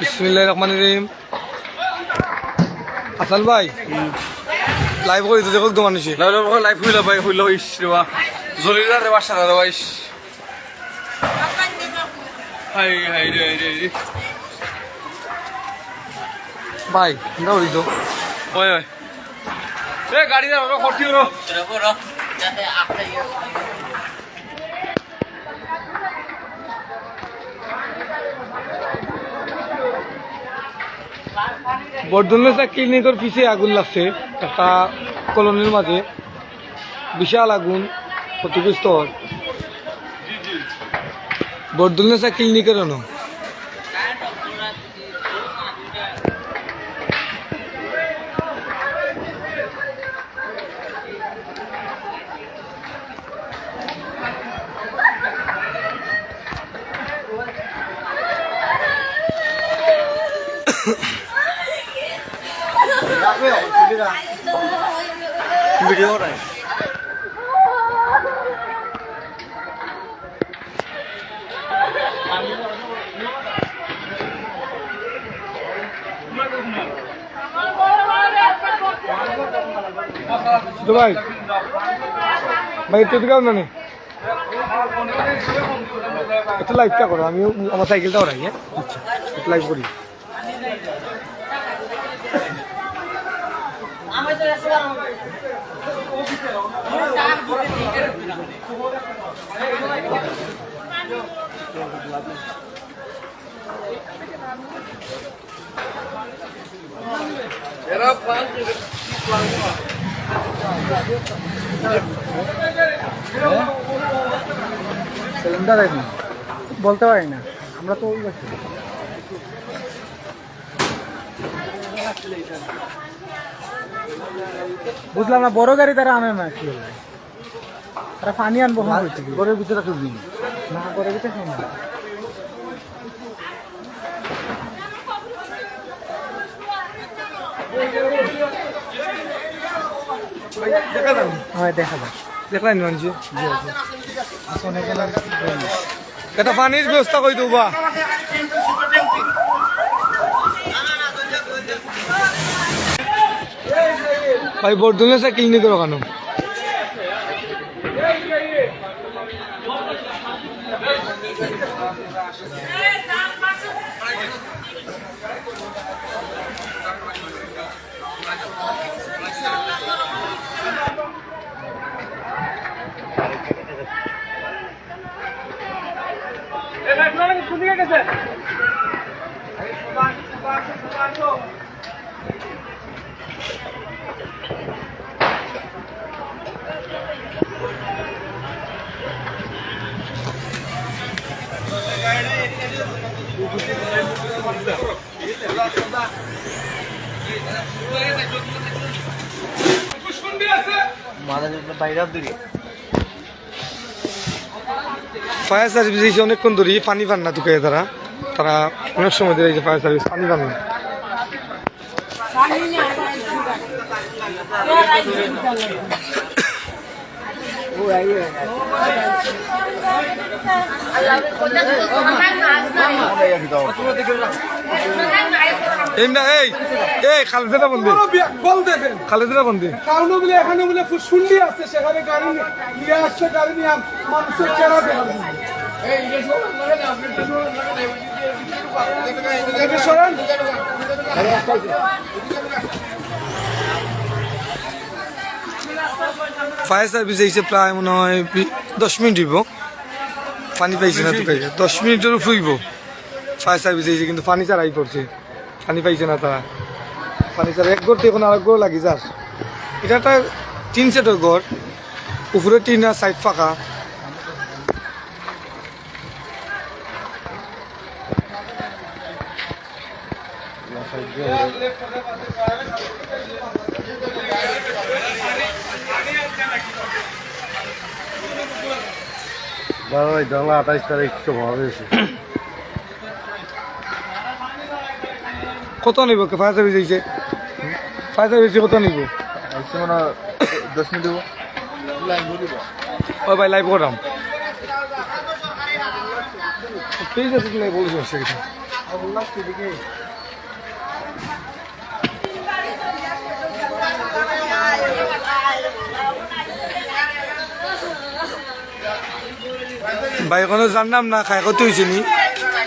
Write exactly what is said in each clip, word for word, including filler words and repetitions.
বিসমিল্লাহির রহমানির রহিম। হাসান ভাই, লাইভ করি তো, দেখো তো মানুষে। লাইভ, লাইভ, লাইভ হইল ভাই, হইল, ইস রে বা। জলিদার রে বাসা রে ভাই, ইস। হাই, হাই রে, হাই রে, হাই রে। ভাই, আমরা উড়ি তো। ওই, ওই। এ, গাড়ি দাও, ওরা ফর্টি ওরা। বরদুন্নেসা ক্লিনিকর পিছে আগুন লাগছে একটা কলোনির মাঝে, বিশাল আগুন, ক্ষতিগ্রস্ত হয় বরদুন্নেসা ক্লিনিকর অনো। ভিডিও করাই। তো ভাই, ভাই, একটু দিকে আও না নি? একটু লাইভটা করো, আমি আমার সাইকেলটা ওরাই, হ্যাঁ? আচ্ছা, একটু লাইভ করি। সিলিন্ডার হয়নি, বলতে পারি না, আমরা তো ওই ব্যক্তি। বুঝলাম না, বড় গাড়ি তারা আনে না কি? তারা পানি আনবো, হ্যাঁ, হ্যাঁ, হইতে কি? ঘরের ভিতরে রাখতে দিন। না, ঘরের ভিতরে খাই না। দেখা যাবে। হ্যাঁ, দেখা যাক। দেখলেন মানুষে? জি, জি। আসুন, এখানে একটা পানির ব্যবস্থা কই দেবা। ভাই, বর্ধমানে সাইকেল নিয়ে করো কেন? বাইরে দিকে। ফায়ার সার্ভিস এসে অনেকক্ষণ ধরে পানি পান না তুকাইয়া তারা, তারা অনেক সময় ধরে এই যে ফায়ার সার্ভিস পানি পান না। এই না, এই, এই, খালেদা বন্ধু। বল দেখেন। খালেদা বন্ধু। খালেদা বন্ধু। কারণ বলে এখানে বলে ফুসফুন্ডি আছে, সেখানে গাড়ি নিয়ে আসছে, গাড়ি নিয়ে আম-, মানুষের চেহারা দেখা যায়। এই যে সরেন। ফায়ার সার্ভিস এসে প্রায় মনে হয় বি-, দশ মিনিট হইব, পানি পাইছে না তুকাইয়া, দশ মিনিটের উপরে হইব। ফায়ার সার্ভিস এসে কিন্তু পানি ছাড়াই পড়ছে, পানি পাইছে না তারা। পানি ছাড়া এক ঘর তো এখন আরেক ঘর লাগি যার। এটা একটা টিন শেডের ঘর, উপরে টিন আর সাইড ফাঁকা। দাদা, এই দাদা, আঠাইশ তারিখ তো ভাবে এসে। কত নিব? ফায়ার সার্ভিস হইছে, ফায়ার সার্ভিস কত নিব? আইসে মানে দশ মিনিট হইব। ও ভাই, লাইভ করলাম। ঠিক আছে, তুমি বলছো, অসুবিধা নেই। ভাই, কোনো জানলাম না, খাই কত হয়েছে নি?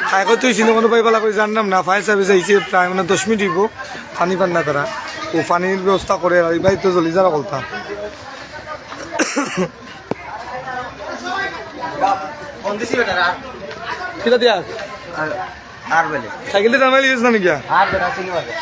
খাই কত হয়েছে নি? কোনো ভাই বালা করে জানলাম না। ফায়ার সার্ভিস আইছে প্রায় মানে দশ মিনিট হইব, পানি পান না তারা। ও পানির ব্যবস্থা করে, আর এই ভাই তো জলি যারা বলতা। ফোন দিছি বেটারা। কিতা দিয়া? আর, আর বলে। সাইকেল দিয়ে টানাইলে গেছে না নাকি? আর বেটা, চিনি বাজে।